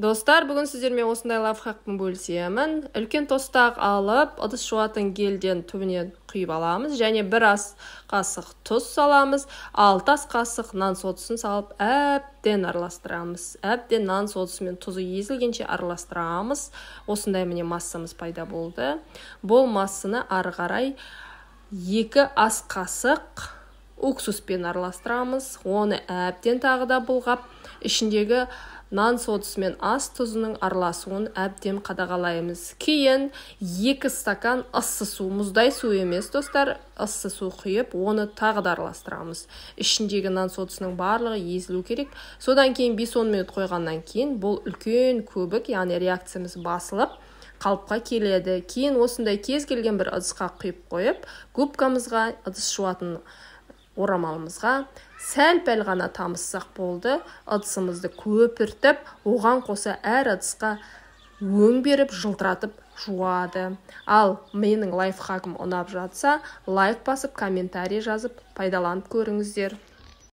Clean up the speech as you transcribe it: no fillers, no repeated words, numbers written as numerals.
Достар, бүгін сіздермен осындай лайфхакпен бөлісемін. Үлкен тостақ алып, ыдыс жуатын гельден түбіне құйып аламыз және бір ас қасық тұз саламыз, 6 ас қасық нан содасын салып, әбден араластырамыз. Әбден нан содасы мен тұзы езілгенше араластырамыз. Осындай міне массамыз пайда болды. Бұл массаны ары қарай 2 ас қасық уксуспен араластырамыз. Оны әбден тағы да бұлғап, ішіндегі нан содасы мен ас тұзының араласуын әбден қадағалаймыз. Кейін 2 стакан ыссы су, мұздай су емес, достар, ыссы су құйып, оны тағы да араластырамыз. Ішіндегі нан содасының барлығы езілу керек. Содан кейін 5-10 минут қойғаннан кейін бұл үлкен көбік, яғни реакциямыз басылып, қалыпқа келеді. Кейін осындай кез келген бір ыдысқа құйып қойып, губкамызға, ыдыс жуатын орамалымызға сәл-пәл ғана тамызсақ болды. Ыдысымызды көпіртіп, оған қоса әр ыдысқа өң беріп, жылтыратып жуады. Ал менің лайфхагым ұнап жатса, лайк басып, комментарий жазып, пайдаланып көріңіздер.